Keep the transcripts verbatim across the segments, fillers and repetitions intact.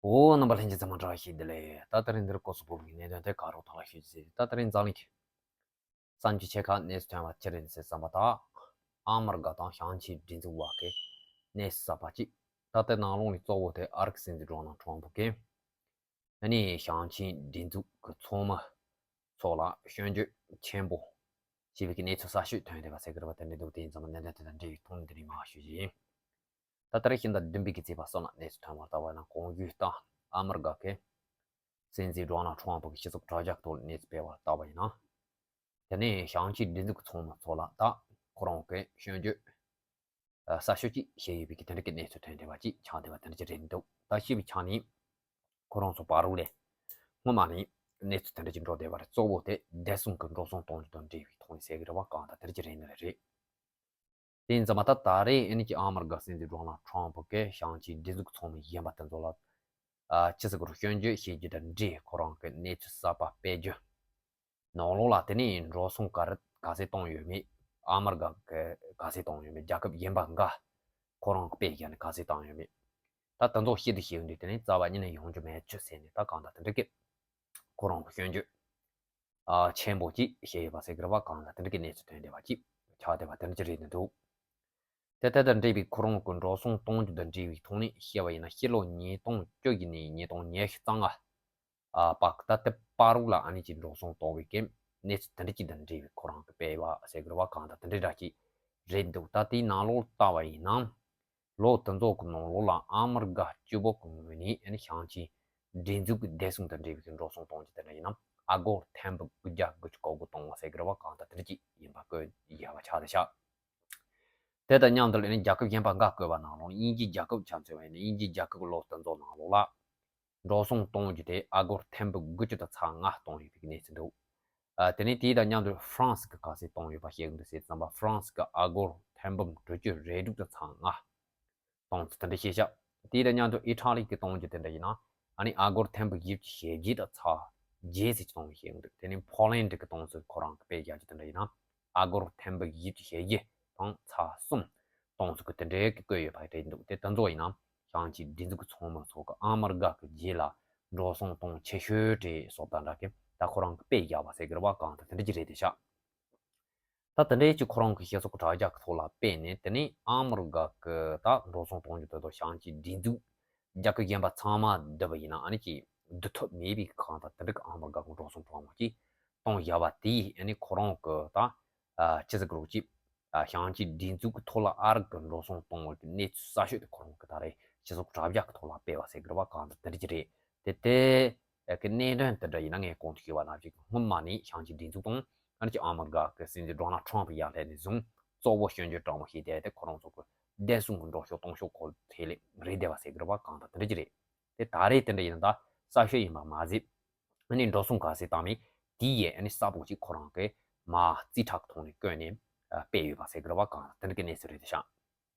འོ། རྣམ་པ་ལྷན་རྒྱས་ཚང་མ་བཀྲ་ཤིས་བདེ་ལེགས། ད་དེ་རིང་འདིར་སྐོར་སོགས་པོ་གི་གནད་དོན་དེ་ག་རོགས་ཐོག་ལ་ཞུ་རྒྱུ་ཟེར། ད་དེ་རིང་འཛམ་གླིང་གི་བསམ་རྒྱུ་ཆེ་ཁག་གནས་ཚུལ་ཐོན་པ་ཅི་རེད་ཟེར་བསམ་པ་དག་ཨ་མི་རི་ཀ་དང་ཞང་ཆེན་སྒྲིག་འཛུགས་བར་གྱི་གནས་ཚུལ་གསར་པ་གཅིག་ད་ལྟའི་ནང་ལོགས་ནས་གཙོ་བོ་དེ་ཨ་རིའི་སྲིད་འཛིན་ཌོ་ནལ་ཊམ་ཕུ་གིས་ཨ་ནི་ཞང་ཆེན་སྒྲིག་འཛུགས་ཀྱི་ཚོགས་མི་ཚོ་ལ་སྐྱོན་བརྗོད་ཆེན་པོ་བྱས་པའི་གནས་ཚུལ་གསར་ཤོས་ཐོན་བསྡད་པ་ཟེར་གྱི་རེད་པ། དེ་འདྲ་འདུག་དེ་ཡིན་ཙང་གནད་དོན་དེ་དང་འབྲེལ་བའི་ཐོག་ནས་འདི་རིང་མར་ཞུ་རྒྱུ་ཡིན། ད་ལྟ་རེ་ཤིང་དང་བདུན་པའི་གི་ཚེས་པ་སོགས་ལ་གནས་ཚུལ་ཐོན་པར་ལྟ་བ་ན། གོང་ཞུས་ལྟར་ཨ་མི་རི་ཀ་གི་སྲིད་འཛིན་ཌོ་ནལ་ཊམ་ཕུ་གི་སྤྱི་ཚོགས་དྲ་རྒྱ་ཐོག་གནས་ཚུལ་སྤེལ་བར་ལྟ་བ་ཡིན་ན། དེ་ནས་ཞང་ཆེན་སྒྲིག་འཛུགས་ཚོགས་མི་ཚོ་ལ་ད་ཁོ་རང་གི་སྐྱོན་བརྗོད་གསར་ཤོས་ཅིག་བཤད་ཡོད་པའི་གི་དེ་འདྲ་གི་གནས་ཚུལ་ཐོན་བསྡད་པ་ཅིག་ཆགས་བསྡད་པ་དེ་འདྲ་ཅིག་རེད་འདུག་ད་བཤད་པའི་ཆ་ནས་ཁོ་རང་ཚོ་བར་ལ་སྔོན་མ་ནས་གནས་ཚུལ་དེ་འདྲ་ཅིག་འགྲོ་བསྡད་པ་རེད། གཙོ་བོ་དེ་བདེ་སྲུང་གི་འགྲོ་སོང་གཏོང་རྒྱུ་དང་འབྲེལ་བའི་ཐོག་ནས་ཟེར་གི་རེད་པ། གང་ལྟར་དེ་འདྲ་ཅིག་རེད་ནི་རེད། དེ་ཡིན་ཙང་མ་ད་ད་རེས་ཨ་ནི་ཀྱི་ཨ་མི་རི་ཀ་སྲིད་འཛིན་ཌོ་ནལ་ཊམ་ཕུ་གིས་ཞང་ཆེན་སྒྲིག་འཛུགས་ཚོགས་མི་གཞན་པ་དེ་ཚོ་ལ་ཨ་ཅི་ཟེར་དགོས་རེད། སྐྱོན་བརྗོད་བྱེད་རྒྱུ་དང་འབྲེལ་ཁོ་རང་གི་གནས་ཚུལ་གསར་པ་སྤེལ་རྒྱུ། ནང་ལོགས་ལ་དེ་ནས་འགྲོ་སོང་ག་རེ་ག་ཚད་བཏང་ཡོད་མེད། ཨ་མི་རི་ཀ་གི་ག་ཚད་བཏང་ཡོད་མེད། རྒྱལ་ཁབ་གཞན་པ་འགའ་ཁོ་རང་གི་སྤེལ་རྒྱུ་ནི་ག་ཚད་བཏང་ཡོད་མེད། ད་དེ་ཚོ་བཤད་དུ་བཤད་ཡོང་དུས་དེ་ནས་རྩ་བ་ཉིད་ནས་ཡོང་རྒྱུ་མེད་ཆུ་ཟེར་ནས་ད་གང་ལྟར་དེ་འདྲ་གི་ཁོ་རང་གི་སྐྱོན་བརྗོད་ཨ་ཆེན་པོ་ཅིག་བཤད་ཡོད་པ་ཟེར་གི་རེད་པ། གང་ལྟར་དེ་འདྲ་གི་གནས་ཚུལ་ཐོན་བསྡད་པ་ཅིག་ཆགས་བསྡད་པ་དེ་འདྲ་ཅིག་རེད་འདུག་དེ་ལྟར་དང་འབྲེལ་བའི་ཁོ་རང་གི་འགྲོ་སོང་གཏོང་རྒྱུ་དང་འབྲེལ་བའི་ཐོག་ནས་བཤད་པ་ཡིན་ན། ཕྱི་ལོ་ཉིས་སྟོང་བཅུ་བཞི་ནས་ཉིས་སྟོང་ཉི་ཤུ་རྩ་ལྔ་ཨ་བར་ད་ལྟའི་བར་ལ་ཨ་ནི་ཅིག་འགྲོ་སོང་གཏོང་བའི་གི་གནས་ཚུལ་དེ་འདྲ་ཅིག་དང་འབྲེལ་བའི་ཁོ་རང་གི་སྤེལ་བ་ཟེར་གི་རེད་པ། གང་ལྟར་དེ་འདྲ་འདྲ་ཅིག་རེད་འདུག་ད་དེའི་ནང་ལོགས་ལྟ་བ་ཡིན་ན། ལོ་དེ་ཚོ་གི་ནང་ལོགས་ལ་ཨ་མི་རི་ཀ་སྤྱི་བོ་གི་ངོས་ནས་ཨ་ནི་ཞང་ཆེན་སྒྲིག་འཛུགས་ཀྱི་བདེ་སྲུང་དང་འབྲེལ་བའི་གི་འགྲོ་སོང་གཏོང་རྒྱུ་དེ་འདྲ་ཡིན་ན་ཨ་སྒོར་ཐེར་འབུམ་དགུ་བརྒྱ་དགུ་བཅུ་གོ་དགུ་བཏང་བ་ཟེར་གི་རེད་པ། གང་ལྟར་དེ་འདྲ་ཅིག་ཡིན་པ་བཀོད་ཡོད་པ་ཆགས་བསྡད་ཤག་དེ་དང་མཉམ་དུ་ཨ་ནི་རྒྱལ་ཁབ་གཞན་པ་འགའ་བཀོད་པ་ནང་ལོགས་དབྱིན་ཇིའི་རྒྱལ་ཁབ་ཆ་མཚོན་པ་ཡིན་ན། དབྱིན་ཇིའི་རྒྱལ་ཁབ་ལོ་དེ་ཚོ་ནང་ལོགས་ལ་འགྲོ་སོང་གཏོང་རྒྱུ་དེ་ཨ་སྒོར་ཐེར་འབུམ་དགུ་བཅུ་དང་ཚེག་ལྔ་བཏང་ཡོད་པའི་གནས་ཚུལ་འདུག་ཨ་དེ་ནས་དེའི་དང་མཉམ་དུ་ཧྥ་རན་སི་གི་ག་ཚད་བཏང་ཡོད་པ་བཤད་གི་འདུག་ཟེར་ཙམ་པ། ཧྥ་རན་སི་གི་ཨ་སྒོར་ཐེར་འབུམ་དྲུག་ཅུ་རེ་དྲུག་དང་ཚེག་ལྔ་བཏང་ཚུལ་དེ་འདྲ་བཤད་ཤག་དེའི་དང་མཉམ་དུ་ཨི་ཊ་ལི་གི་གཏོང་རྒྱུ་དེ་འདྲ་ཡིན་ན་ཨ་ནི་ཨ་སྒོར་ཐེར་འབུམ་བཞི་བཅུ་ཞེ་བརྒྱད་དང་ཚེག་བརྒྱད་ཟེར་གྱི་གཏོང་བ་བཤད་གི་འདུག་དེ་ནས་ཕོ་ལན་ཌི་གི་གཏོང་ཚུལ་ཁོ་རང་གི་དཔེ་བཞག་རྒྱུ་དེ་འདྲ་ཡིན་ན། ཨ་སྒོར་ཐེར་འབུམ་བཞི་བཅུ་ཞེ་བརྒྱད་དང་ཚེག་གསུམ་གཏོང་ཚུལ་གྱི་དེ་འདྲའི་གི་བཀོད་ཡོད་པ་རེད་འདུག་དེ་དེ་ཚོ་ཡིན་ན་ཞང་ཆེན་སྒྲིག་འཛུགས་ཀྱི་ཚོགས་མི་ཚོ་གི་ཨ་མི་རི་ཀ་གི་རྗེས་ལ་འགྲོ་སོང་གཏོང་ཆེ་ཤོས་དེ་སོགས་དང་འདྲ་གི་ད་ཁོ་རང་གི་དཔེ་བཞག་པ་ཟེར་གི་རེད་པ། གང་ལྟར་དེ་འདྲ་ཅིག་རེད་བསྡད་ཤག་ད་དེ་འདྲའི་ཅིག་ཁོ་རང་གི་སྤྱི་ཚོགས་དྲ་རྒྱ་གི་ཐོག་ལ་སྤེལ་ནས། དེ་ནས་ཨ་མི་རི་ཀ་གི་ད་འགྲོ་སོང་གཏོང་རྒྱུ་དེ་ཚོ་ཞང་ཆེན་སྒྲིག་འཛུགས་རྒྱལ་ཁབ་གཞན་པ་ཚང་མ་བསྡུས་པ་ཡིན་ན་ཨ་ནི་ཅིག་བསྡུ་ཐུབ་མེད་པའི་གང་ལྟར་དེ་འདྲ་གི་ཨ་མི་རི་ཀ་གི་འགྲོ་སོང་གྲངས་མང་ཅིག་གཏོང་བཞག་པ་དེས་ཨ་ནི་ཁོ་རང་གི་ད་ཨ་ཅི་ཟེར་དགོས་རེད། ཅིག་ཨ་ཞང་ཆེན་སྒྲིག་འཛུགས་ཀྱི་ཐོག་ལ་ཨ་རི་གི་འགྲོ་སོང་གཏོང་བའི་གནས་ཚུལ་གསར་ཤོས་དེ་ཁོ་རང་གི་ད་རེས་སྤྱི་ཚོགས་དྲ་རྒྱ་གི་ཐོག་ལ་སྤེལ་བ་ཟེར་གི་རེད་པ། གང་ལྟར་དེ་འདྲ་ཅིག་རེད། དེ་ལྟའི་གི་གནད་དོན་དེ་འདྲ་ཡིན་ན། ངས་གོང་དུ་ཞུས་པ་ནང་བཞིན་སྔོན་མ་ནས་ཞང་ཆེན་སྒྲིག་འཛུགས་དང་ཨ་ནི་ཅིག་ཨ་མི་རི་ཀ་གི་སྲིད་འཛིན་ཌོ་ནལ་ཊམ་ཕུ་ཡར་སླེབས་ནས་བཟུང་གཙོ་བོ་སྐྱོན་བརྗོད་དྲང་མོ་བྱས་ཏེ། དེ་ཁོ་རང་ཚོ་གི་བདེ་སྲུང་གི་འགྲོ་ཕྱོགས་གཏོང་ཕྱོགས་སྐོར་དེ་ལས་རེད་བསྡད་པ་ཟེར་གི་རེད་པ། གང་ལྟར་དེ་འདྲ་ཅིག་རེད། དེ་ད་རེས་དེ་འདྲ་ཡིན་ན་ད་གསར་ཤོས་ཡིན་པ་མ་ཟད། ཨ་ནི་འགྲོ་སོང་ག་ཚད་བཏང་མིན་དེ་ཡི་ཨ་ནི་གསལ་པོ་ཅིག་ཁོ་རང་གིས་མར་རྩིས་ཁྲ་གི་ཐོག་ནས་བཀོད་ནས་ཨ་སྤེལ་ཡོད་པ་ཟེར་གི་རེད་པ། གང་ལྟར་དེ་འདྲ་གི་གནས་ཚུལ་རེད་བསྡད་ཤག་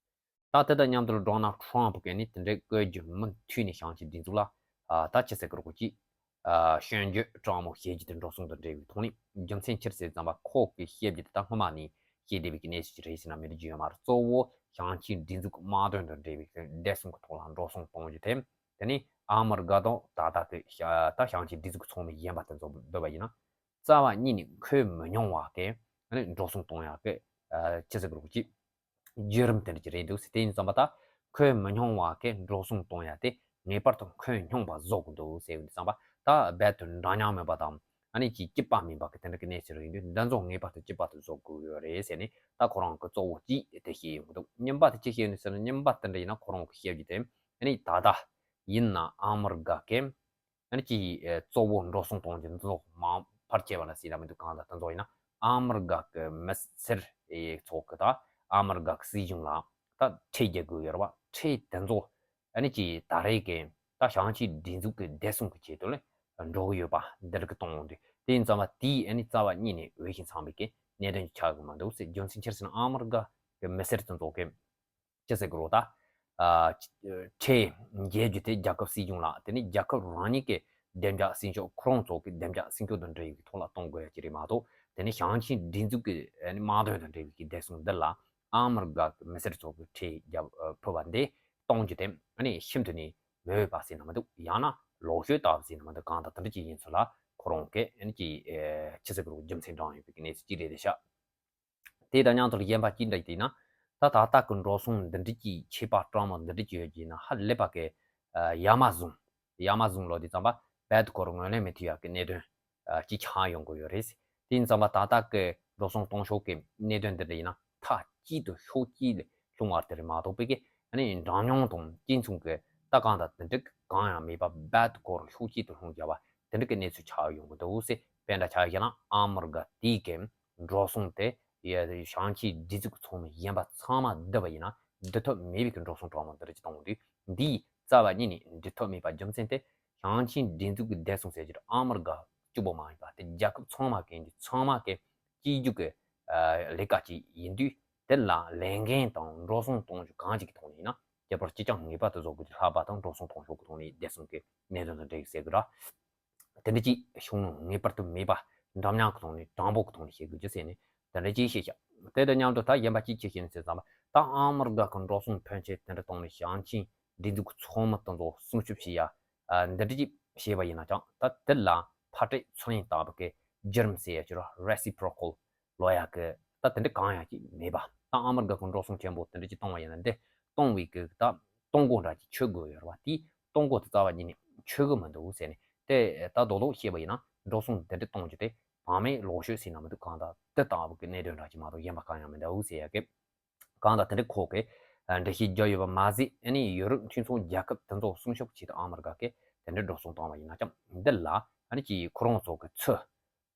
ད་དེ་དང་མཉམ་དུ་ཌོ་ནལ་ཊམ་ཕུ་གིས་ནི་དེ་འདྲའི་བཀོད་རྒྱུ་མུ་མཐུད་ནས་ཞང་ཆེན་སྒྲིག་འཛུགས་ལ་ཨ་ད་ཅི་ཟེར་དགོས་རེད། ཅིག་ཨ་སྐྱོན་བརྗོད་དྲང་མོ་བྱེད་རྒྱུ་དེ་འགྲོ་སོང་དང་འབྲེལ་བའི་ཐོག་ནས། རྒྱུ་མཚན་ཅི་རེད་ཟེར་ཙམ་པ་ཁོ་གིས་བཤད་རྒྱུ་དེ་ད་སྔོན་མ་ནས་བཤད་བསྡད་པའི་གི་གནས་ཚུལ་ཅིག་རེད་ཟེར་ན་མི་འགྲིག་རྒྱུ་ཡོད་མ་རེད། གཙོ་བོ་ཞང་ཆེན་སྒྲིག་འཛུགས་ཀྱི་དམག་དོན་དང་འབྲེལ་བའི་གི་བདེ་སྲུང་གི་ཐོག་ལ་འགྲོ་སོང་གཏོང་རྒྱུ་དེ། དེ་ནས་ཨ་མི་རི་ཀ་དང་ད་ལྟ་གི་ཤ་ད་ཞང་ཆེན་སྒྲིག་འཛུགས་ཚོགས་མི་གཞན་པ་དེ་ཚོ་བསྡུར་བ་ཡིན་ན། རྩ་བ་ཉིད་ནས་འཁོན་མི་མྱོང་བ་གི་ཨ་ནི་འགྲོ་སོང་གཏོང་ཡག་གི་ཨ་ཅི་ཟེར་དགོས་རེད། ཅིག་བརྒྱུད་རིམ་དེ་འདྲ་ཅིག་རེད་འདུག་ཟེར། དེ་ཡིན་ཙམ་པ་ད་འཁོན་མི་མྱོང་བ་གི་འགྲོ་སོང་གཏོང་ཡག་དེ་ངེས་པར་དུ་འཁོན་མྱོང་བ་བཟོ་དགོས་འདུག་ཟེར་ཡོང་དུས་ཙམ་པ། ད་རྦད་དེ་འདྲ་མཉམ་མེད་པ་དང་ཨ་ནི་ཅིག་གཅིག་པ་མིན་པ་གི་དེ་འདྲ་གི་གནས་ཚུལ་རེད་འདུག་འདི་ཚོ་ངེས་པར་དུ་གཅིག་པ་དུ་བཟོ་དགོས་ཡོད་རེད་ཟེར་ནས་ད་ཁོ་རང་གི་གཙོ་བོ་གཅིག་དེ་བཤད་ཡོང་གི་འདུག་གཉིས་པ་དེ་ཅི་བཤད་ཡོང་དུས་ཟེར་ན། གཉིས་པ་དེ་འདྲ་ཡིན་ན་ཁོ་རང་གི་བཤད་རྒྱུ་དེ་ཨ་ནི་ད་ལྟ་ཡིན་ན་ཨ་མི་རི་ཀ་གི་ཨ་ནི་ཅིག་ཨེ་གཙོ་བོ་འགྲོ་སོང་གཏོང་རྒྱུ་འདི་ཚོ་མང་ཕལ་ཆེ་བ་ལ་ཟེར་ན་མི་འདུག་གང་ལྟར་དེ་ཚོ་ཡིན་ན་ཨ་མི་རི་ཀ་གི་མི་སེར་ཨེ་ཚོ་གི་ད་ཨ་མི་རི་ཀ་གི་སྲིད་གཞུང་ལ་ད་ཁྲལ་རྒྱག་དགོས་ཡོད་རེད་པ། ཁྲལ་དེ་ཚོ་ཨ་ནི་ཅིག་ད་རེས་ཀྱི་ད་ཞང་ཆེན་སྒྲིག་འཛུགས་ཀྱི་བདེ་སྲུང་གི་ཆེད་དུ་ལ་འགྲོ་གི་ཡོད་པ་འདི་རིགས་གཏོང་འོང་དུས། དེ་ཡིན་ཙང་བ་དེས་ཨ་ནི་རྩ་བ་ཉིད་ནས་འོས་ཤིང་འཚམ་པའི་གི་གནད་དོན་ཅིག་ཆགས་ཀྱི་མི་འདུག་ཟེར། རྒྱུ་མཚན་ཅི་རེད་ཟེར་ན་ཨ་མི་རི་ཀ་གི་མི་སེར་དེ་ཚོ་གི་ཅི་ཟེར་དགོས་རེད། ད་ཨ་ཁྲལ་འཇལ་རྒྱུ་དེ་རྒྱལ་ཁབ་སྲིད་གཞུང་ལ། དེ་ནས་རྒྱལ་ཁབ་རང་ཉིད་ཀྱི་བདེ་འཇགས་སྲུང་སྐྱོབ། ཁོ་རང་ཚོ་གི་བདེ་འཇགས་སྲུང་སྐྱོབ་དང་འབྲེལ་བའི་ཐོག་ལ་གཏོང་དགོས་ཡ་ཅིག་རེད་མ་གཏོགས། དེ་ནས་ཞང་ཆེན་སྒྲིག་འཛུགས་ཀྱི་ཨ་ནི་དམག་དོན་དང་འབྲེལ་བའི་གི་བདེ་སྲུང་འདི་ལ་ཨ་མི་རི་ཀ་གི་མི་སེར་ཚོ་གི་ཁྲལ་རྒྱབ་ཨ་ཕུལ་བ་འདི་གཏོང་རྒྱུ་དེ་ཨ་ནི་ཤིན་ཏུ་ནས་ ཡོད་པ་ཟེར་ན་མི་འདུག་ཡང་ན་ལོག་ཤོས་ལྟ་བུ་ཟེར་ན་མི་འདུག་གང་ལྟར་དེ་འདྲ་ཅིག་ཡིན་ཚུལ་ལ་ཁོ་རང་གིས་ཨ་ནི་ཅིག་ཨེ་ཆི་ཟེར་གི་རེད། རྒྱུ་མཚན་དྲངས་ཡོད་པའི་གནས་ཚུལ་ཅིག་རེད་ཤག་དེ་དང་མཉམ་དུ་གཞན་པ་ཅི་འདྲ་ཡིན་ན། ད་ད་ལྟ་གི་འགྲོ་སོང་འདི་འདྲ་ཅིག་ཆད་པ་སྤྲང་མོ་འདི་འདྲ་ཅིག་ཡོད་ཀྱི་ན་ཧ་ལས་པ་གི་ཨ་ཡ་མ་བཟུང་། ཡ་མ་བཟུང་ལོ་དེ་ཙམ་པ་བད་སྐོར་ངོས་ལེན་མི་ཐུབ་ཡག་གི་གནད་དོན་ཨ་ཅིག་ཆགས་ཡོང་གི་ཡོད་རེད། དེ་ཡིན་ཙམ་པ་ད་ལྟ་གི་འགྲོ་སོང་གཏོང་ཕྱོགས་ཀྱི་གནད་དོན་འདི་འདྲ་ཡིན་ན་མཐའ་གཅིག་ཏུ་ཕྱོགས་གཅིག་ལ་ལྷུང་བ་དེ་རེད་མ་གཏོགས་པའི་གི་ཨ་ནི་འདྲ་མཉམ་དང་གཅིག་མཚུངས་ཀྱི་ད་གང་ལྟར་དེ་འདྲ་གང་ཡང་མེད་པ་བད་སྐོར་ཕྱོགས་གཅིག་ཏུ་ལྷུང་བཞག་པ་དེ་འདྲ་གི་གནས་ཚུལ་ཆགས་ཡོང་གི་འདུག་ཟེར། དཔེ་འདྲ་ཆ་བཞག་ན་ཨ་མི་རི་ཀ་དེའི་གི་འགྲོ་སོང་དེ་ཡ་ཞིང་ཆེན་སྒྲིག་འཛུགས་ཀྱི་ཚོགས་མི་གཞན་པ་ཚང་མ་བསྡུ་བ་ཡིན་ན་འགྲུབ་ཐབས་མེད་པའི་གི་འགྲོ་སོང་གྲངས་མང་འདི་རེ་ཅིག་གཏོང་དུས་འདིའི་རྩ་བ་ཉིད་ནས་འགྲུབ་ཐབས་མེད་པ་རྒྱུ་མཚན་དེ་ཞིང་ཆེན་སྒྲིག་འཛུགས་ཀྱི་བདེ་སྲུང་ཟེར་རྒྱུར་ཨ་མི་རི་ཀ་གཅིག་པོ་མ་ཡིན་པ་དེ་རྒྱལ་ཁབ་ཚང་མ་གི་འདི་ཚང་མ་གི་གཅིག་གྱུར་གྱི་ལས་ཀ་ཅིག་ཡིན་དུས་དེ་ལ་ལས་འགན་དང་འགྲོ་སོང་གཏོང་རྒྱུ་གང་ཅིག་གི་ཐོག་ནས་ཡིན་ན་ཁྱད་པར་ཅི་ཀྱང་ངེས་པར་དུ་བཟོ་དགོས་ཀྱི་ལྷག་པ་དང་འགྲོ་སོང་གཏོང་ཕྱོགས་ཀྱི་ཐོག་ནས་བདེ་སྲུང་གི་གནད་དོན་དང་འབྲེལ་ཡོད་ཟེར་གི་ར། དེ་འདྲ་ཅིག་བྱུང་ངེས་པར་དུ་མེད་པ་འདྲ་མཉམ་གི་ཐོག་ནས་དྲང་པོ་གི་ཐོག་ནས་བཤད་དགོས་རྒྱུ་ཟེར་ནས་དེ་འདྲ་ཅིག་བཤད་ཤག་དེ་དང་མཉམ་དུ་ད་གཞན་པ་ཅིག་ཅིག་བཤད་ནས་ཟེར་ཙམ་པ་ད་ཨ་མི་རི་ཀ་གི་འགྲོ་སོང་ཕོན་ཆེ་དེ་འདྲ་གཏོང་ནས་ཞིང་ཆེན་སྒྲིག་འཛུགས་ཀྱི་ཚོགས་མི་དེ་ཚོ་སྲུང་སྐྱོབ་བྱེད་ཡ་འདི་འདྲ་ཅིག་བྱས་པ་ཡིན་ན་ཀྱང་ད་དེ་ལ་ཕར་སྤྲད་ཚུར་ལེན་ལྟ་བུ་གི་བརྒྱུད་རིམ་ཟེར་ཡ་ཅིག་ར་reciprocal ལོ་ཡ་གི་ད་དེ་འདྲ་གང་ཡང་ཅིག་མེད་པ། ད་ཨ་མི་རི་ཀ་གི་འགྲོ་སོང་ཆེན་པོ་དེ་འདྲ་ཅིག་གཏོང་བ་ཡིན་ན་འདི་གཏོང་བའི་གི་ད་གཏོང་སྒོ་འདྲ་ཅིག་ཆོད་དགོས་ཡོད་རེད་བ། དེའི་གཏོང་སྒོ་དེ་རྩ་བ་ཉིད་ནས་ཆོད་གི་མི་འདུག་ཟེར་ནས་དེ་ད་རྡོག་རྡོག་བཤད་པ་ཡིན་ན་འགྲོ་སོང་དེ་འདྲ་གཏོང་རྒྱུ་དེ་བག་མེད་ལོག་ཤོས་ཟེར་ན་མི་འདུག་གང་ལྟར་དེ་ལྟ་བུ་གི་གནད་དོན་འདྲ་ཅིག་མ་གཏོགས་གཞན་པ་གང་ཡང་མི་འདུག་ཟེར་ཡ་གི། གང་ལྟར་དེ་འདྲ་ཁོ་གི་འགྲེལ་བཤད་བརྒྱབ་ཡོད་པ་མ་ཟད་ཨ་ནི་ཡུ་རོབ་མཐུན་ཚོགས་རྒྱལ་ཁབ་དེ་ཚོ་སྲུང་སྐྱོབ་ཆེད་དུ་ཨ་མི་རི་ཀ་གི་དེ་འདྲ་འགྲོ་སོང་བཏང་བ་ཡིན་ན་ཀྱང་འདི་ལ་ཨ་ནི་ཅིག་ཁོ་རང་ཚོ་གི་ཚུར་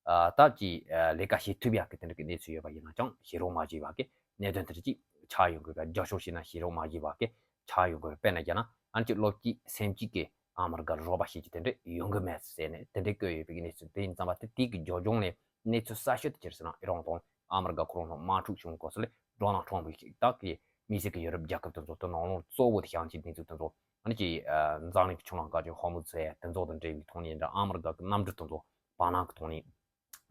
ཨ་སྟབས་ཀྱིས་ཨ་ལས་ཀ་བྱེད་ཐུབ་ཡག་གི་དེ་འདྲ་གི་གནས་ཚུལ་ཡོད་པ་ཡིན་ན་ཀྱང་བྱེད་རོགས་མ་བྱས་པ་གི་གནད་དོན་དེ་འདྲ་ཅིག་ཆགས་ཡོང་དགོས་པ། རྒྱབ་སྐྱོར་བྱས་ན་བྱེད་རོགས་མ་བྱས་པ་གི་ཆགས་ཡོང་དགོས་པ། དཔེར་ན་བརྒྱབ་ན་ཨ་ནི་ཅིག་བློ་གཅིག་སེམས་གཅིག་གི་ཨ་མི་རི་ཀ་ལ་རོགས་པ་བྱེད་ཀྱི་དེ་འདྲ་ཡོང་གི་མེད་ཟེར་ནས་དེ་འདྲ་བཀོད་ཡོད་པའི་གནས་ཚུལ་དེ་ཡིན་ཙམ་པ་དེ་དེའི་གི་རྒྱབ་ལྗོངས་ནས་གནས་ཚུལ་གསར་ཤོས་དེ་ཅི་རེད་ཟེར་ན་ཨི་རན་དང་ཨ་མི་རི་ཀ་ཁོ་རང་ཚོ་དམག་འཁྲུག་བྱུང་སྐབས་སུ་ལས་ཌོ་ནལ་ཊམ་ཕུ་ཞིག་དག་གི་དམིགས་བསལ་གྱི་ཡུ་རོབ་རྒྱལ་ཁབ་དེ་ཚོ་དེ་ནང་ལོགས་གཙོ་བོ་དེ་ཞིང་ཆེན་སྒྲིག་འཛུགས་དེ་ཚོ་ཨ་ནི་ཅིག་འཛམ་གླིང་གི་ཆུ་ལམ་ཁ་ཆེ་ཧོར་མུ་ཛི་ཟེར་དེ་ཚོ་དང་འབྲེལ་བའི་ཐོག་ནས་འདྲ་ཨ་མི་རི་ཀ་གི་གནམ་གྲུ་དེ་ཚོ་བར་སྣང་གི་ཐོག་ནས་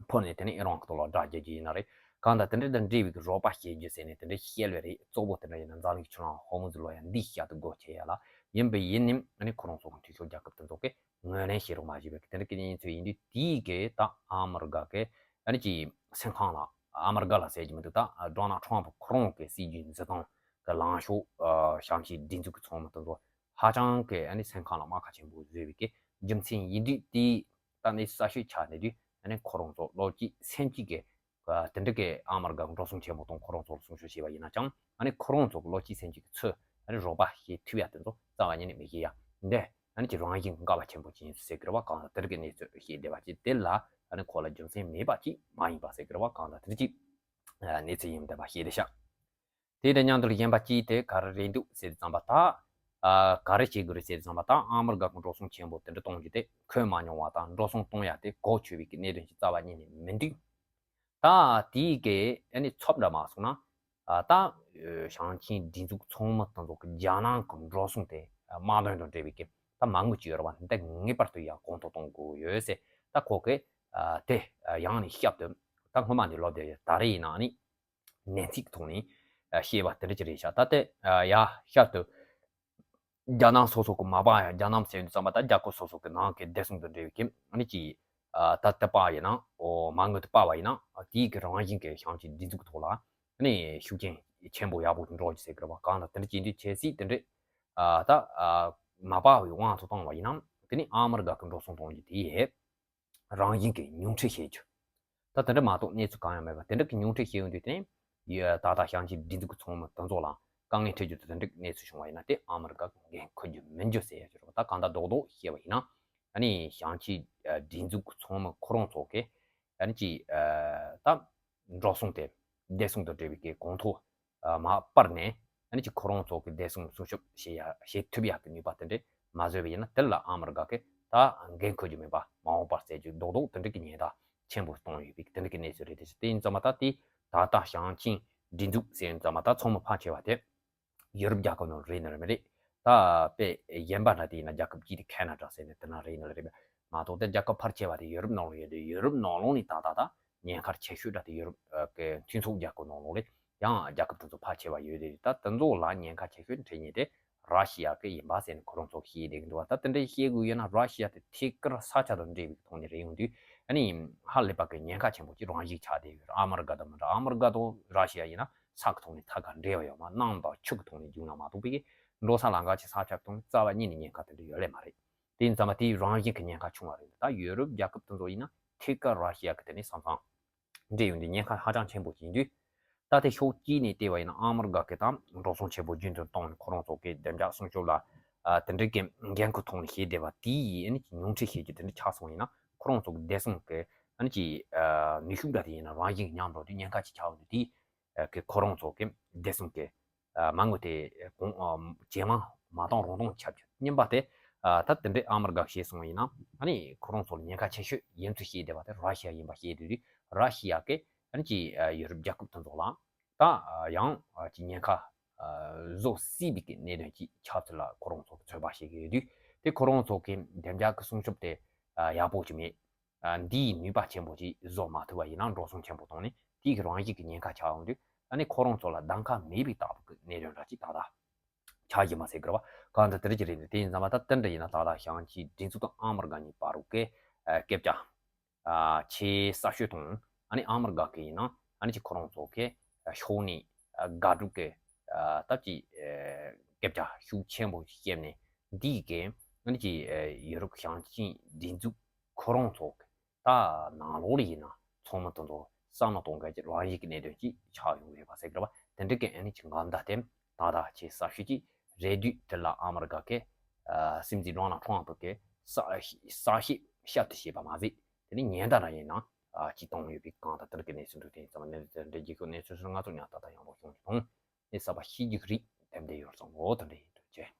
འཕུར་ནས་དེ་ནས་ཨི་རན་གི་ཐོག་ལ་དགྲ་རྒྱག་རྒྱུ་ཡིན་ན་རེད། གང་ལྟར་དེ་འདྲ་དང་འབྲེལ་བའི་གི་རོགས་པ་བྱེད་རྒྱུ་ཟེར་ནས་དེ་འདྲ་བཤད་ལེ་རེད། གཙོ་བོ་དེ་འདྲ་ཡིན་ན་འཛམ་གླིང་གི་ཆུ་ལམ་ཧོར་མུ་ཛི་ལོ་ཡ་འདི་ཤ་དུ་སྒོ་ཕྱེ་ཡ་ལ་ཡིན་པ་ཡིན་ནའི་ཨ་ནི་ཁོ་རང་ཚོ་གི་འཐུས་ཤོར་རྒྱལ་ཁབ་དེ་ཚོ་གི་ངོས་ལེན་བྱེད་རོགས་མ་བྱས་པའི་དེ་འདྲ་གི་གནས་ཚུལ་ཡིན་དུས་དེའི་གི་ད་ཨ་མི་རི་ཀ་གི་ཨ་ནི་ཅིག་སེམས་ཁམས་ལ་ཨ་མི་རི་ཀ་ལ་ཟེར་གྱི་མི་འདུག་ད་ཌོ་ནལ་ཊམ་ཕུ་ཁོ་རང་གི་སྲིད་ཇུས་འཛིན་སྟངས་གི་ལངས་ཕྱོགས་ཞིང་ཆེན་སྒྲིག་འཛུགས་ཀྱི་ཚོགས་མི་དེ་ཚོ་ཧ་ཅང་གི་ཨ་ནི་སེམས་ཁམས་ལ་རྨ་ཁ་ཆེན་པོ་བཟོས་པའི་གི་རྒྱུ་མཚན་ཡིན་དུས་དེའི་ད་གནས་ཚུལ་གསར་ཤོས་ཆགས་ནས་དུས་ཨ་ནི་ཁོ་རང་ཚོ་བློ་གཅིག་སེམས་གཅིག་གི་དེ་འདྲ་གི་ཨ་མི་རི་ཀ་གི་འགྲོ་སོང་ཆེན་པོ་དང་ཁོ་རང་ཚོ་ལ་སྲུང་སྐྱོབ་བྱས་པ་ཡིན་ན་ཅང་ཨ་ནི་ཁོ་རང་ཚོ་གི་བློ་གཅིག་སེམས་གཅིག་གི་ཚུལ་ཨ་ནི་རོགས་པ་བྱེད་ཐུབ་ཡ་དེ་ཚོ་རྩ་བ་ཉིད་ནས་མི་ཤེས་ཡ་འདི་ཨ་ནི་ཅི་རང་བཞིན་འགལ་བ་ཆེན་པོ་ཅིག་ཡིན་ཟེར་གི་རེད་བ། གང་ལྟར་དེ་འདྲ་གི་གནས་ཚུལ་བཤད་བསྡད་པ་ཅིག་དེ་ལ་ཨ་ནི་ཁོ་ལ་རྒྱུ་མཚན་མེད་པ་ཅིག་མ་ཡིན་པ་ཟེར་གི་རེད་བ། གང་ལྟར་དེ་འདྲ་ཅིག་གནས་ཚུལ་ཡིན་བསྡད་པ་ཤེས་བསྡད་ཤག་དེ་དང་མཉམ་དུ་གཞན་པ་གཅིག་དེ་ག་རེ་རེད་འདུག་ཟེར་དུས་ཙམ་པ་ད། ཨ་ག་རེ་བྱེད་དགོས་རེད་ཟེར་དུས་ཙམ་པ་ད་ཨ་མི་རི་ཀ་གི་འགྲོ་སོང་ཆེན་པོ་དེ་འདྲ་གཏོང་རྒྱུ་དེ་འཁོན་མ་མྱོང་བ་དང་འགྲོ་སོང་གཏོང་ཡ་དེ་གོ་ཆོད་པའི་གི་གནད་དོན་ཞིག་རྩ་བ་ཉིད་ནས་མི་འདུག་ད་དེའི་གི་ཨ་ནི་ཚབ་འདྲ་མ་སོང་ན་ཨ་ད་ཞིང་ཆེན་སྒྲིག་འཛུགས་ཚོགས་མི་དེ་ཚོ་གི་རྒྱ་ནག་གི་འགྲོ་སོང་དེ་དམག་དོན་དང་འབྲེལ་བའི་གི་ད་མ་དངུལ་ཅིག་ཡོད་རེད་བ། འདི་ངེས་པར་དུ་ཡ་གོང་མཐོར་གཏོང་དགོས་ཡོད་ཟེར། ད་ཁོ་གི་ཨ་དེ་ཡང་ནས་བསྐྱར་དུ་ད་སྔོན་མ་ནས་ལབ་བསྡད་ཡོད། ད་རེས་ཡིན་ན་ཨ་ནི། ནན་གྱིས་ཐོག་ནས་བཤད་པ་དེ་འདྲ་ཅིག་རེད་ཤག་ད་ལྟ་ཡ་ཤར་དུ་རྒྱ་ནག་སོ་སོ་གི་མ་པ་ཡ་རྒྱ་ནག་ཟེར་དུས་ཙམ་པ་ད་རྒྱལ་ཁབ་སོ་སོ་གི་ནང་གི་བདེ་སྲུང་དང་འབྲེལ་བའི་གི་ཨ་ནི་ཅིག་ད་ལྟ་པ་ཡིན་ན་འོ་མ་དངུལ་དུ་པ་བ་ཡིན་ན་དེའི་གི་རང་བཞིན་གི་ཞིང་ཆེན་སྒྲིག་འཛུགས་ཐོག་ལ་ཨ་ནི་ཤུགས་རྐྱེན་ཆེན་པོ་ཡག་པོ་འགྲོ་རྒྱུ་ཟེར་གི་རེད་བ། གང་ལ་དེ་འདྲ་ཅིག་འདི་ཆེ་སྲིད་དེ་འདྲ་ད་མ་པ་བའི་དབང་དུ་བཏང་བ་ཡིན་ན་དེ་ནི་ཨ་མི་རི་ཀ་གི་འགྲོ་སོང་གཏོང་རྒྱུ་དེ་ཡས། རང་བཞིན་གྱིས་ཉུང་འཕྲི་བྱེད་རྒྱུ། ད་དེ་འདྲ་མ་གཏོགས་གནས་ཚུལ་གང་ཡང་མེད་པ་དེ་འདྲ་གི་ཉུང་འཕྲི་བྱེད་ཡོང་དུས་དེ་ནས་ཡ་ད་ལྟ་ཞིང་ཆེན་སྒྲིག་འཛུགས་ཀྱི་ཚོགས་མི་དེ་ཚོ་ལ་དཀའ་ངལ་འཕྲད་རྒྱུ་དང་དེ་འདྲ་གི་གནས་ཚུལ་བྱུང་བ་ཡིན་ན་དེ་ཨ་མི་རི་ཀ་གི་འགན་འཁུར་རྒྱུ་མིན་རྒྱུ་ཟེར་ཡ་ཅིག་རེད་བ། ད་གང་ལྟར་རྡོག་རྡོག་བཤད་པ་ཡིན་ན་ཨ་ནི་ཞིང་ཆེན་སྒྲིག་འཛུགས་ཀྱི་ཚོགས་མི་ཁོ་རང་ཚོ་གིས་ཨ་ནི་ཅིག་ད་འགྲོ་སོང་དེ་བདེ་སྲུང་དང་འབྲེལ་བའི་གི་གོང་མཐོ་མ་སྤར་ནས་ཨ་ནི་ཅིག་ཁོ་རང་ཚོ་གི་བདེ་སྲུང་སྲུང་སྐྱོབ་བྱེད་ཡ་བྱེད་ཐུབ་ཡག་གི་ནུས་པ་དེ་འདྲས་མ་བཟོས་པ་ཡིན་ན་དེ་ལ་ཨ་མི་རི་ཀ་གི་ད་འགན་འཁུར་རྒྱུ་མིན་པ་མ་འོངས་པར་ཟེར་རྒྱུ་རྡོག་རྡོག་དེ་འདྲ་གི་ཉེན་བརྡ་ཆེན་པོ་གཏོང་ཡོད་པའི་དེ་འདྲ་གི་གནས་ཚུལ་རེད། དེ་དེ་ཡིན་ཙམ་པ་ད་དེ་ད་ལྟ་ཞིང་ཆེན་སྒྲིག་འཛུགས་ཟེར་ཡིན་ཙམ་པ་ད་ཚོགས་མི་ཕལ་ཆེ་བ་དེ་ཡུ་རོབ་རྒྱལ་ཁབ་ནང་རེད་ནི་རེད་མི་རེད། ད་དཔེ་གཞན་པ་འདྲ་དེ་ཡིན་ན་རྒྱལ་ཁབ་གཅིག་དེ་ཁེ་ན་ཌ་ཟེར་ནས་དེ་ན་རེད་ནི་རེད་མ་གཏོགས་དེ་རྒྱལ་ཁབ་ཕལ་ཆེ་བ་དེ་ཡུ་རོབ་ནང་ལ་ཡོད་དེ་ཡུ་རོབ་ནང་ལོགས་ནས་ད་ད་ད་ཉེན་ཁ་ཆེ་ཤོས་འདྲ་དེ་ཡུ་རོབ་ཀྱི་མཐུན་ཚོགས་རྒྱལ་ཁབ་ནང་ལོགས་ལས་ཡང་རྒྱལ་ཁབ་དེ་ཚོ་ཕལ་ཆེ་བ་ཡོད་དེ་ད་དེ་ཚོ་ལ་ཉེན་ཁ་ཆེ་ཤོས་འཕྲད་ཉེན་དེ་ ར་ཤི་ཡ་གི་ཡིན་པ་ཟེར་ནས་ཁོ་རང་ཚོ་བཤད་བསྡད་ཀྱི་འདུག་བ། ད་དེ་འདྲ་བཤད་དགོས་ཡོད་ན་ར་ཤི་ཡ་དེ་ཐད་ཀར་ས་ཆ་དང་འབྲེལ་བའི་ཐོག་ནས་རེད་ཡོང་དུས་ཨ་ནི་ཧ་ལས་པ་གི་ཉེན་ཁ་ཆེན་པོ་ཅིག་རང་བཞིན་ཆགས་བསྡད་ཡོད། ཨ་མི་རི་ཀ་དང་མི་འདྲ། ཨ་མི་རི་ཀ་དང་ར་ཤི་ཡ་ཡིན་ན་ས་གི་ཐོག་ནས་ཐད་ཀར་འབྲེལ་བ་ཡོད་མ། གནམ་དང་ཆུ་གི་ཐོག་ནས་རྒྱུག་ན་མ་གཏོགས་པའི་འགྲོ་ས་ལམ་ཁ་ཅིག་ས་ཆ་གི་ཐོག་ནས་རྩ་བ་ཉིད་ནས་ཉེན་ཁ་དེ་འདྲ་ཡོད་ལེ་མ་རེད། དེ་ཡིན་ཙང་མ་དེའི་རང་བཞིན་གྱི་ཉེན་ཁ་ཆུང་བ་རེད། ད་ཡོ་རོབ་རྒྱལ་ཁབ་དེ་ཚོ་ཡིན་ན་ཐད་ཀར་ར་ཤི་ཡ་གི་དེ་ནས་ས་མཚམས་འབྲེལ་ཡོད་འདི་ཉེན་ཁ་ཧ་ཅང་ཆེན་པོ་ཅིག་ཡིན་དུས། ད་ལྟའི་ཕྱོགས་གཅིག་ནས་བལྟས་པ་ཡིན་ན་ཨ་མི་རི་ཀ་གི་དང་འགྲོ་སོང་ཆེན་པོ་རྒྱུན་དུ་བཏང་ནས་ཁོ་རང་ཚོ་གི་བདེ་འཇགས་སྲུང་སྐྱོབ་ལ་ཨ་དེ་འདྲའི་གི་འགན་ཁུར་ཐོག་ནས་བྱས་བསྡད་པ་དེ་ཡིས་ཨ་ནི་ཉུང་འཕྲི་བྱེད་རྒྱུ་དེ་འདྲ་ཆགས་སོང་ཡིན་ན་ཁོ་རང་ཚོ་གི་བདེ་སྲུང་གི་ཨ་ནི་ཀྱི་ནུས་ཤུགས་འདྲ་དེ་ཡིན་ན་རང་བཞིན་ཉམས་འགྲོ་དུས་ཉེན་ཁ་ཅིག་ཆགས་འོང་དུས་དེ་གི་ཁོ་རང་ཚོ་གི་བདེ་སྲུང་གི་མ་དངུལ་དེ་གོང་ཇེ་མང་མ་བཏང་རུང་བཏང་ཆགས་རྒྱུ། གཉིས་པ་དེ་ད་དེ་འདྲའི་ཨ་མི་རི་ཀ་བྱས་སོང་ཡིན་ན་ཨ་ནི་ཁོ་རང་ཚོ་ལ་ཉེན་ཁ་ཆེ་ཤོས་ཡིན་ཚུལ་བཤད་བསྡད་པ་དེ་ར་ཤི་ཡ་ཡིན་པ་བཤད་དུས་ར་ཤི་ཡ་གི་ཨ་ནི་ཀྱི་ཡོ་རོབ་རྒྱལ་ཁབ་དེ་ཚོ་ལ་ད་ཡང་ཀྱི་ཉེན་ཁ་བཟོ་སྲིད་པའི་གི་གནད་དོན་ཅིག་ཆགས་ཚུལ་ལ་ཁོ་རང་ཚོ་གི་ཚོད་དཔག་བྱེད་ཀྱི་ཡོད་དུས། དེ་ཁོ་རང་ཚོ་གི་བདེ་འཇགས་ཀྱི་སྲུང་སྐྱོབ་དེ་ཡག་པོ་ཅིག་མེད། འདིའི་ནུས་པ་ཆེན་པོ་ཅིག་བཟོ་མ་ཐུབ་པ་ཡིན་ན་འགྲོ་སོང་ཆེན་པོ་བཏང་ནས་དེའི་གི་རང་བཞིན་གྱི་ཉེན་ཁ་ཆགས་ཡོང་དུས་ཨ་ནི་ཁོ་རང་ཚོ་ལ་གདམ་ཁ་མེད་པའི་རྟགས་ཀྱི་གནད་དོན་འདྲ་ཅིག་ད་ལྟ་ཆགས་ཀྱི་མ་ཟད་ཀྱི་རེད་བ། གང་ལྟར་དེ་འདྲ་ཅིག་རེད་འདུག་དེ་ཡིན་ཙང་མ་ད་དེ་འདྲ་ཡིན་ན་ད་ལྟ་ཞང་ཆིན་སྒྲིག་འཛུགས་དང་ཨ་མི་རི་ཀ་གཉིས་བར་གྱི་སྐད་ཆ་ཆེས་གསར་ཤོས་དང་ཨ་ནི་ཨ་མི་རི་ཀ་གི་ཡིན་ན་ཨ་ནི་ཅིག་ཁོ་རང་ཚོ་གི་ཕྱོགས་ནས་དགག་སྒྲུབ་ཀྱི་སྟབས་ཀྱིས་སྐད་ཆ་ཤུགས་ཆེན་པོ་བཤད་ནས་འདིའི་གི་ཨ་ནི་ཅིག་ཡོ་རོབ་ཞང་ཆིན་སྒྲིག་འཛུགས་ཁོ་རང་ཚོ་གི་ད་ནང་ལོགས་ལ་ཡིན་ན་ཚོགས་མི་དེ་ཚོ་བསམ་བློ་གཏོང་མཁན་གྱི་རང་བཞིན་གྱི་གནད་དོན་ཅིག་ཆགས་ཡོང་གི་རེད་པ་ཟེར་གི་རེད་པ། དེ་འདྲ་གི་ཨ་ནི་ཅིག་འགལ་ཟླ་དེ་ད་ལྟ་ཆེས་གསར་ཤོས་ཅིག་རེད་དུས་དེ་ལ་ཨ་མི་རི་ཀ་གི་སྲིད་འཛིན་ཌོ་ནལ་ཁྲམ་ཕུ་གི་ས་ས་བཤད་ཞབས་ཏུ་བྱས་པ་མ་ཟད་དེ་ནི་ཉེན་བརྡ་རང་ཡིན་ན་ཅིག་བཏང་ཡོད་པའི་གང་ལྟར་དེ་འདྲ་གི་གནས་ཚུལ་འདུག་དེ་ཡིན་ཙང་གནས་ཚུལ་དེ་འདྲ་རྒྱལ་ཁབ་གནས་ཚུལ་སོགས་ང་ཚོ་ཉག་ཏག་ཏག་ཡང་རོགས་བྱུང་གི་དང་ནི་ས་པ་ཤི་རྒྱུ་རིགས་དེ་འདྲ་ཡོད་སོང་ངོ་དེ་འདྲ་ཡིན་འདུག་ཅེས།